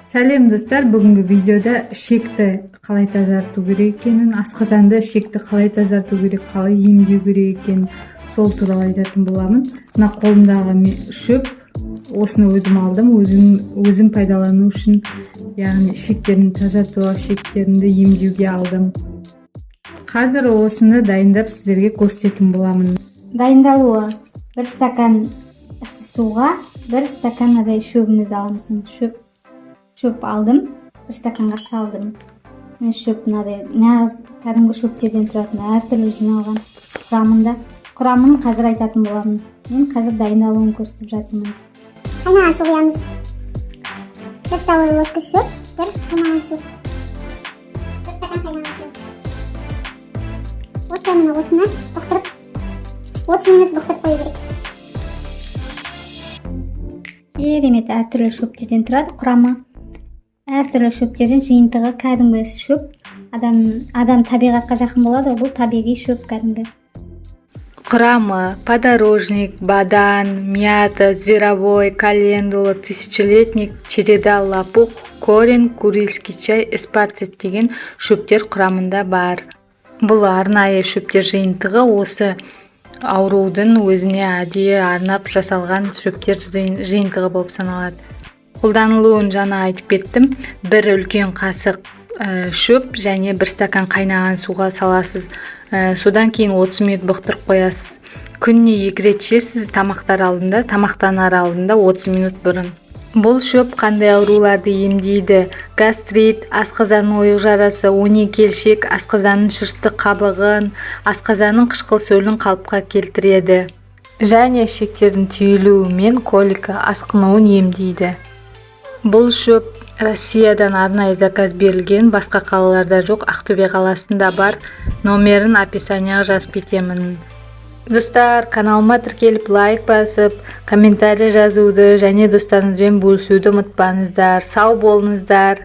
Сәлем, достар! Бүгінгі видеода ішекті қалай тазарту керек екенін, асқазанды, ішекті қалай тазарту керек, қалай емдеу керек екенін, сол туралы айтатын боламын. Мына қолымдағы шөп, осыны өзім алдым, өзім пайдалану үшін, яғни ішектерін тазартуға, ішектерімді емдеуге алдым. Қазір осыны дайындап, сіздерге көрсететін боламын. Дайындалуы: 1 стакан ыссы суға 1 стакан мынадай шөбімізді аламыз. Міне, шөп алдым, 1 стаканға салдым. Міне, шөп мынадай нағыз кәдімгі шөптерден тұратын, әртүрлі жиналған құрамында. Құрамын қазір айтатын боламын, мен қазір дайындалуын көрсетіп жатырмын. Қайнаған су құямыз. 1 столовый ложка шөп, бір қайнаған су, 1 стакан қайнаған су. Осылай, міне, осыны бұқтырып, 30 минут бұқтырып қою керек. Керемет, әртүрлі шөптерден тұрады құрамы, әртүрлі шөптердің жиынтығы. Кәдімгі шөп, адам табиғатқа жақын болады ғой, бұл табиғи шөп кәдімгі. Құрамы: подорожник, бадан, мята, зверобой, календула, тысячелистник, череда, лопух, корень, курильский чай, эспарцет деген шөптер құрамында бар. Бұл арнайы шөптер жиынтығы, осы аурудың өзіне әдейі арнап жасалған шөптер жиынтығы болып саналады. Қолданылуын жаңа айтып кеттім. Бір үлкен қасық шөп және 1 стакан қайнаған суға саласыз. Содан кейін 30 минут бұқтырып қоясыз. Күніне екі рет ішесіз, тамақтар алдында, тамақтанар алдында 30 минут бұрын. Бұл шөп қандай ауруларды емдейді? Гастрит, асқазанның ойық жарасы, 12 ішек, асқазанның шырышты қабығын, асқазанның қышқыл сөлін қалыпқа келтіреді және ішектердің түйілуі мен колика асқынуын емдейді. Бұл шөп Россиядан арнайы заказ берілген, басқа қалаларда жоқ, Ақтөбе қаласында бар. Номерін описанияға жазып кетемін. Достар, каналыма тіркеліп, лайк басып, комментарий жазуды және достарыңызбен бөлісуді ұмытпаңыздар. Сау болыңыздар!